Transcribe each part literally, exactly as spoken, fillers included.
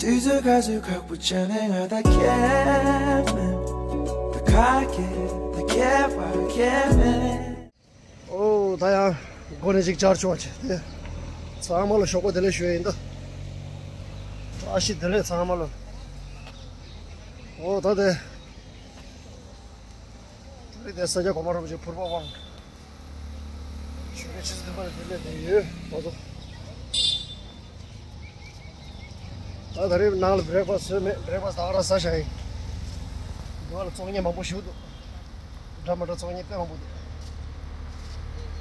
དུས་ཚོད་ག་ཚོད་ཁག་པོ་བྱས་ནས་ང་ད་ཁྱད་མེད། ད་ཁ་སྐད་ད་ཁྱད་པར་ཁྱད་མེད། ཨོ་ད་ཡང་སྒོ་ནས་ཅིག་བཅར་ཆོག་བྱས་ཏེ། ཚང་མ་ལ་ཞོགས་པ་བདེ་ལེགས་ཞུ་ཡ་ཡིན་ད། བཀྲ་ཤིས་བདེ་ལེགས་ཚང་མ་ལ། ཨོ་ད་དེ། ད་རེས་དེ་ས་སྐྱ་གོང་མ་རིན་པོ་ཆེ་ཕུར་པ་དབང་། ཞོགས་ཀའི་ཆུ་ཚོད་བདུན་པ་ལ་དེ་སླེབས་བསྡད་ཡོད་ང་ཚོ། ད་ད་རེས་ནང་ལ་བྷི་རེག་ཕ་སི་ཊི་བཟོས་མེད། བྷི་རེག་ཕ་སི་ཊི་ད་ག་རང་ཟ་བཞག་ཡིན། འདི་བ་ལ་བཙོག་བརྙན་མང་པོ་ཞིག་འདུག་འདྲ་མི་འདྲ་བཙོག་བརྙན་དཔེ་མང་པོ་འདུག་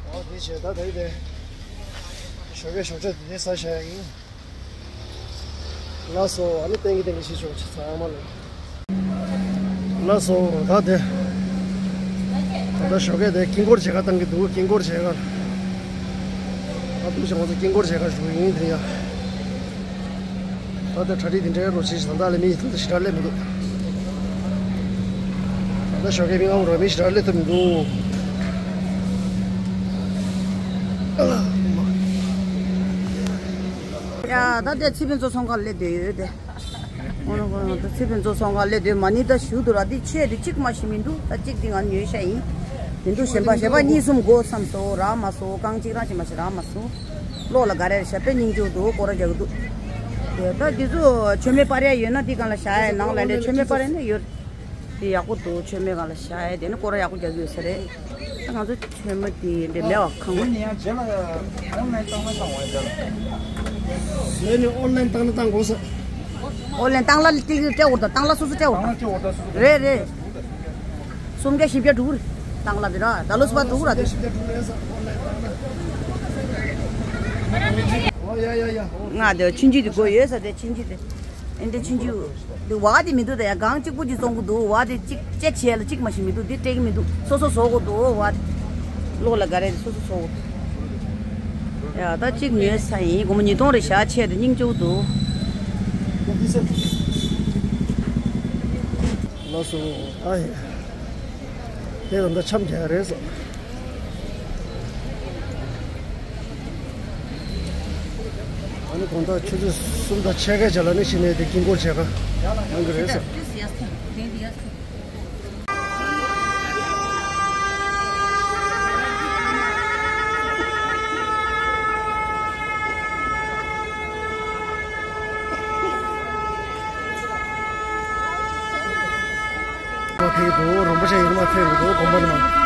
ཨོ་དེ་བྱས་ད་ད་རེས་དེ་ཞོགས་ཀའི་ཞོགས་ཇ་དེ་དེ་ཟ་བཞག་ཡིན། ལགས་སོ། ཨ་ནི་ཏན་གི་ཏན་གི་ཤི་ཆོག་ཆ་ཚང་མ་ལ། ལགས་སོ། ད་དེ། ད་ལྟ་ཞོགས་ཀས་དེ་དཀྱིལ་འཁོར་མཇལ་ཁ་བཏང་གི་འདུག་དཀྱིལ་འཁོར་མཇལ་ཁ། ད་འདུག་ཞག་ང་ཚོ་དཀྱིལ་འཁོར་མཇལ་ཁ་ཞུ་གི་ཡིན་དེ་ཡ། ད་ལྟ་གྲ་སྒྲིག་དེ་འདྲའི་རོ་ཆེ་ཞིག་ད་ལྟ་ལས་མི་ཡིན་ད་ཞེ་དྲག་སླེབས་མི་འདུག་ད་ལྟ་ཞོགས་ཀས་མི་ང་རོ་མི་ཞེ་དྲག་སླེབས་ཐུབ་མི་འདུག་ཡ་ད་དེ་ཚེ་ཕུན་ཚོགས་ཚོང་ཁང་སླེབས་བསྡད་ཡོད་དེ། ཨོ་ན་གོ་ན་ད་ཚེ་ཕུན་ཚོགས་ཚོང་ཁང་སླེབས་དུས་མ་ཎི་ད་ཞུ་འདུག་ར། འདི་ཆས་དེ་གཅིག་མ་ཞིག་མི་འདུག་ད་གཅིག་འདི་ང་ཉོས་ཤ་ཡིན། དེ་འདུག་གཞན་པ་གཞན་པ་གཉིས་གསུམ་དགོས་བསམ་སོང་། རག་མ་སོང་། རྐང་གཅིག་རང་ཞིག་མ་ཞིག་རག་མ་སོང་། གློག་ལ་ག་རེ་རེད་ཤ་དཔེ་སྙིང་རྗེ་འདུག་སྐོར་ར་རྒྱག་གི་འདུག་དེ་ད་འདི་ཚོ་མཆོད་མེ་སྤར་ཡ་ཡོད་ན་འདི་སྒང་ལ་བཞག་ཡ། ནང་ལ་འདྲ་མཆོད་མེ་སྤར་ཡ་ན་ཡོད། དེ་ཡག་པོ་འདུག་མཆོད་མེ་སྒང་ལ་བཞག་ཡ་དེ་ནི་སྐོར་ར་ཡག་པོ་རྒྱག་གི་ཡོད་ས་རེད། ད་ང་ཚོ་མཆོད་མེ་དེ་འདྲ་མེད་པ་གང་། ཨོན་ལན་བཏང་ན་བཏང་བ་ཡིན་ད། ཨོན་ལན་བཏང་ན་བཏང་དགོས་ས། ཨོན་ལན་བཏང་གླ་ཏིག་སྤྲད་འོར་དང་བཏང་གླ་སོ་སོ་སྤྲད་འོར་དང་། རེད་རེད། སུམ་བརྒྱ་བཞི་བརྒྱ་འགྲོ་གི་རེད། བཏང་གླ་དེ་ར་ད་ལོ་སུ་པ་འགྲོ་གི་ར་དེ། ང་དེ་ཆུང་ཆུང་དེ་དགོས་ཡོད་ས་དེ་ཆུང་ཆུང་དེ། ཨེ་འདྲ་ཆུང་ཆུང་། འདི་བ་དེ་མི་འདུག་ད་ཡང་གང་གཅིག་པུ་ཅིག་བཙོང་གི་འདུག་བ་དེ་གཅིག་ཅེ་བྱས་ལ་གཅིག་མ་ཞིག་མི་འདུག་འདི་སྤྲད་ཀྱི་མི་འདུག་སོ་སོ་བཟོ་དགོས་འདུག་བ་དེ། གློག་ལ་ག་རེ་རེད་སོ་སོ་བཟོ་དགོས་འདུག་ཡ་ད་གཅིག་ཉོས་ས་ཡིན། སྒོར་མོ་ཉིས་སྟོང་རེ་བཞག་ཆེད་དུ་སྙིང་རྗེ་པོ་འདུག་ལགས་སོ། ཨ་ཡ། དེ་ད་ལྟ་འཆམ་རྒྱག་རེད་ཟེར། ཨ་ནི་དགོང་དག་ཆུ་ཚོད་གསུམ་དང་ཕྱེད་ཀའི་རྗེས་ལ་ནི་ཕྱི་ནས་དེ་དཀྱིལ་འཁོར་མཇལ་ཁ་གནང་གི་རེད་ཟེར། མ་ཕེབས་འདུག་རིན་པོ་ཆེ་ཡིན་མ་ཕེབས་འདུག་དགོན་པ་ནས་མ།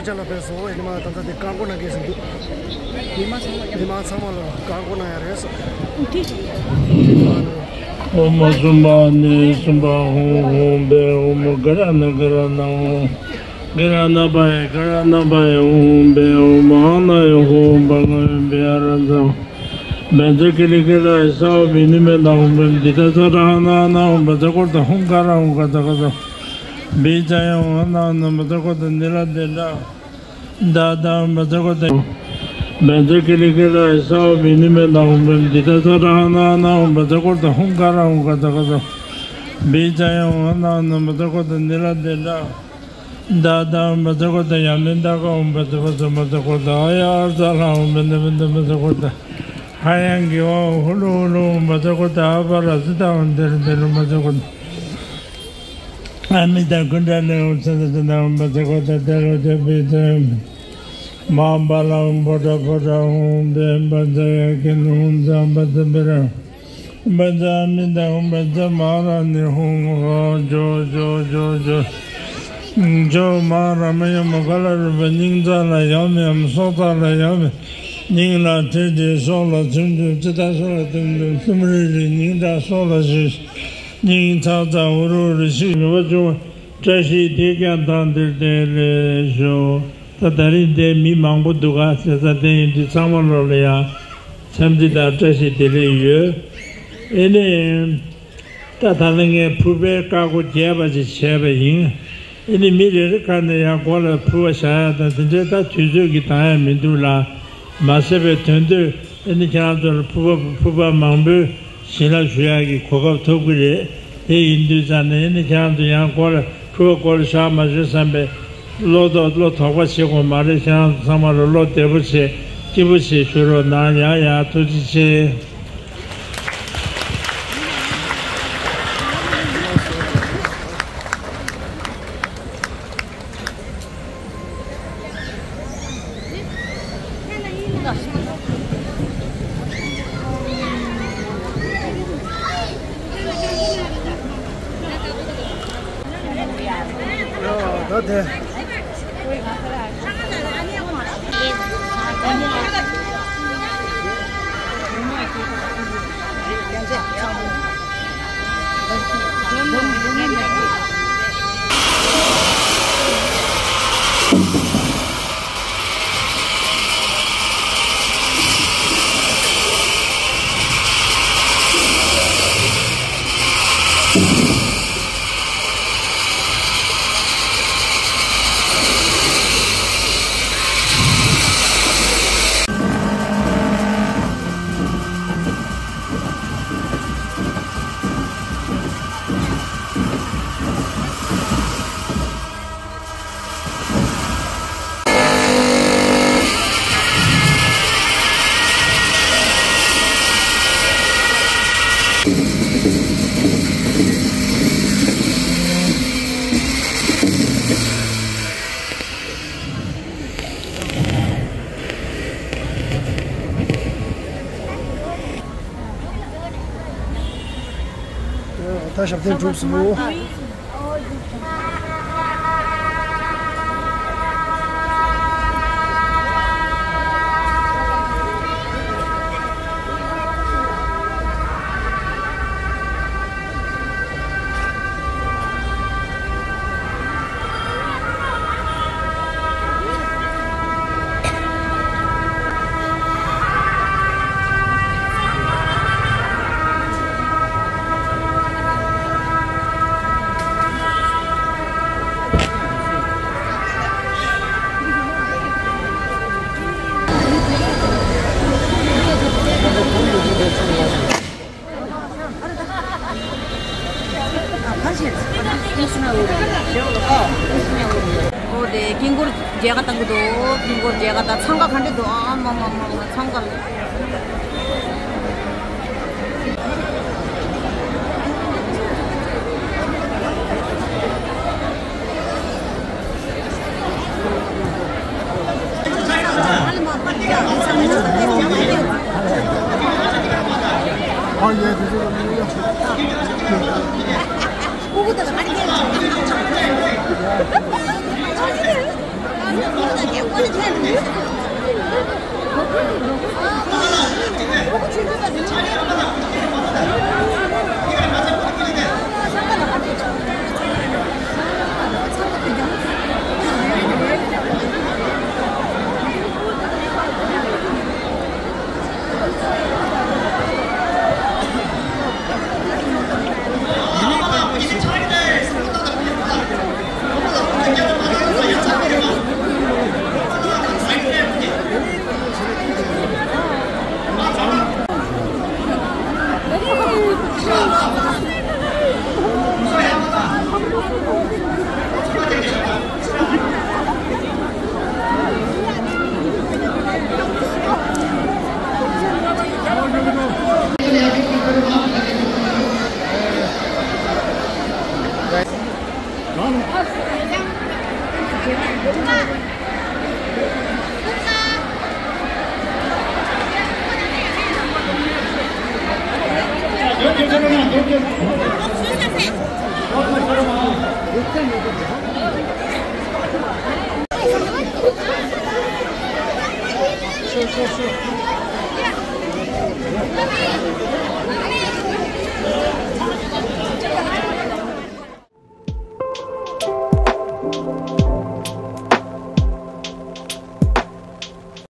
ཅ་ལག་ཕེབས་སོང་། ཡིན་ནའི་མ་ད་ལྟ་དེ་བཀག་འགོག་གནང་མཁན་ཞིག་འདུག་མི་མང་ཚང་མ་ལ་བཀག་འགོག་གནང་ཡ་རེད་ཟེར། ཨོཾ་སུམྦྷ་ནི་སུམྦྷ་ཧཱུྃ། ཧཱུྃ་བྷེ་ཧཱུྃ། ག་ར་ཎ་ག་ར་ཎ་ཧཱུྃ། ག་ར་ཎ་བྷེ་ག་ར་ཎ་བྷེ། ཧཱུྃ་བྷེ་ཧཱུྃ། ཨཱ་ཎཱ་ཡ་ཧཱུྃ། བྷ་ག་བྷེ་ཨ་ར་ཛ། བཛྲ་ཀཱི་ལི་ཀཱི་ལ་ཡ་ས་བ་བི་ནི་མེ་ད་ཧཱུྃ་བྷེ། དི་ཏ་ཙ་ཏ་ཧ་ན་ཧ་ན་ཧཱུྃ། བཛྲ་ཀོ་ཏ་ཧཱུྃ་ཀ་ར་ཧཱུྃ་ཀ་ཏ་ཀ་ཏ། བི་ཙ་ཡ་ཧ་ན་ཧ་ན། བཛྲ་ཀོ་ཏ་ནི་ལ་དི་ལ། ད་ད་བཛྲ་ཀོ་ཏ། བཛྲ་ཀཱི་ལི་ཀཱི་ལ་ཡ་ས་བ་བི་ནི་མེ་ད་ཧཱུྃ་བྷེ། དི་ཏ་ཙ་ཏ་ཧ་ན་ཧ་ན་ཧཱུྃ། བཛྲ་ཀོ་ཏ་ཧཱུྃ་ཀ་ར་ཧཱུྃ་ཀ་ཏ་ཀ་ཏ། བི་ཙ་ཡ་ཧ་ན་ཧ་ན། བཛྲ་ཀོ་ཏ་ནི་ལ་དི་ལ། ད་ད་བཛྲ་ཀོ་ཏ་ཡ་ནི་ད་ག་ཧཱུྃ་བཛྲ་ཀོ་ཏ། བཛྲ་ཀོ་ཏ་ཨ་ཡ་ཨ་ཙ་ལ་ཧཱུྃ་བྷེ་ནི་བྷེ་ནི། བཛྲ་ཀོ་ཏ་ཧ་ཡང་གི་ཨོ་ཧུ་ལུ་ཧུ་ལུ་ཧཱུྃ། བཛྲ་ཀོ་ཏ་ཨ་པ་ར་ཙི་ཏ་ཧཱུྃ་དི་རུ་དི་རུ། བཛྲ་ཀོ་ཏ། ཨ་མི་ད་ཀུན་དྲ་ལེའུ་ཚ་ཚ་ཚ་ན་བཛྲ་ཀོ་ཏ་ཏེ་ལོ་ཏེ་པི་ཏེ། མ་པ་ལ་བྷོ་ཊ་བྷོ་ཊ་ཧཱུྃ་བྷེ། བཛྲ་ཡ་ཀི་ནི་ཧཱུྃ་ཛ་བཛྲ་བྷེ་ར། བཛྲ་ཨ་མི་ད་ཧཱུྃ། བཛྲ་མ་ཧ་ར་ཎི་ཧཱུྃ། ཧོ་ཇོ་ཇོ་ཇོ་ཇོ། ཇོ་མ་ཧ་ར་མ་ཡ་མ་ག་ལ་རུ་པ། སྙིང་རྩ་ལ་ཡ་མེ་ཡ་མེ། སྲོག་རྩ་ལ་ཡ་མེ། སྙིང་ལ་ཁྲེལ་ཏེ་སྲོག་ལ་ཚིམ་ཚིམ། ཙི་ཏ་སྲོག་ལ་ཚིམ་ཚིམ། སུམ་རི་རི་སྙིང་ཁྲག་སྲོག་ལ་ཞུ། སྙིང་ཚ་ཚ་འུར་འུར་ཞིག་མི་བ་བྱུང་བ། བཀྲ་ཤིས་དེ་ཀྱང་དང་དེར་བརྟན་ལེགས་ཤོག་ད་ད་རིང་དེ་མི་མང་པོ་འདུག་ག་ཟེར་ས་དེ་ཡིན་དུས་ཚང་མ་ལོ་ལ་ཡང་འཚམས་འདྲི་དང་བཀྲ་ཤིས་བདེ་ལེགས་ཡོད། ཨེ་ནི། ད་ད་ལ་ངས་ཕུར་པའི་བཀའ་བསྒོ་རྒྱས་པ་ཞིག་བྱས་པ་ཡིན། ཨེ་ནི་མི་རེ་རེ་ཁ་ནས་ཡང་མགོ་ལ་ཕུར་པ་བཞག་ཡ་དང་དེ་འདྲའི་ད་དུས་ཚོད་ཀྱི་འདང་ཡ་མི་འདུག་ལ། མ་ཟད་པའི་དོན་དུ་ཨེ་ནི་ཁྱེད་རང་ཚོ་ལ་ཕུར་པ་ཕུར་པ་མང་པོའི་བྱིན་རླབས་ཞུ་ཡག་གི་གོ་སྐབས་ཐོབ་ཀྱི་རེད། དེ་ཡིན་དུས་ཙང་ནས་ཨེ་ནི་ཁྱེད་རང་ཚོ་ཡང་མགོ་ལ་ཕུར་པ་མགོ་ལ་བཞག་མ་བྱུང་བསམ་པའི་བློ་དོགས་བློ་དོགས་པ་བྱེད་དགོས་མ་རེད། ཁྱེད་རང་ཚོ་ཚང་མ་ལ་བློ་བདེ་པོ་བྱེད་སྐྱིད་པོ་བྱེད་བཞུགས་རོགས་གནང་། ཡ་ཡ་ཐུགས་རྗེ་ཆེ། ད་དེ། ད་ཞབས་བརྟན་གྲུབ་སོང་། ཨོ་དེ་དཀྱིལ་འཁོར་མཇལ་ཁ་བཏང་གི་འདུག་དཀྱིལ་འཁོར་མཇལ་ཁ་དང་འཚང་ཁ་ག་འདྲ་འདུག་ཨ་མ་མ་མ་མ་འཚང་ཁ།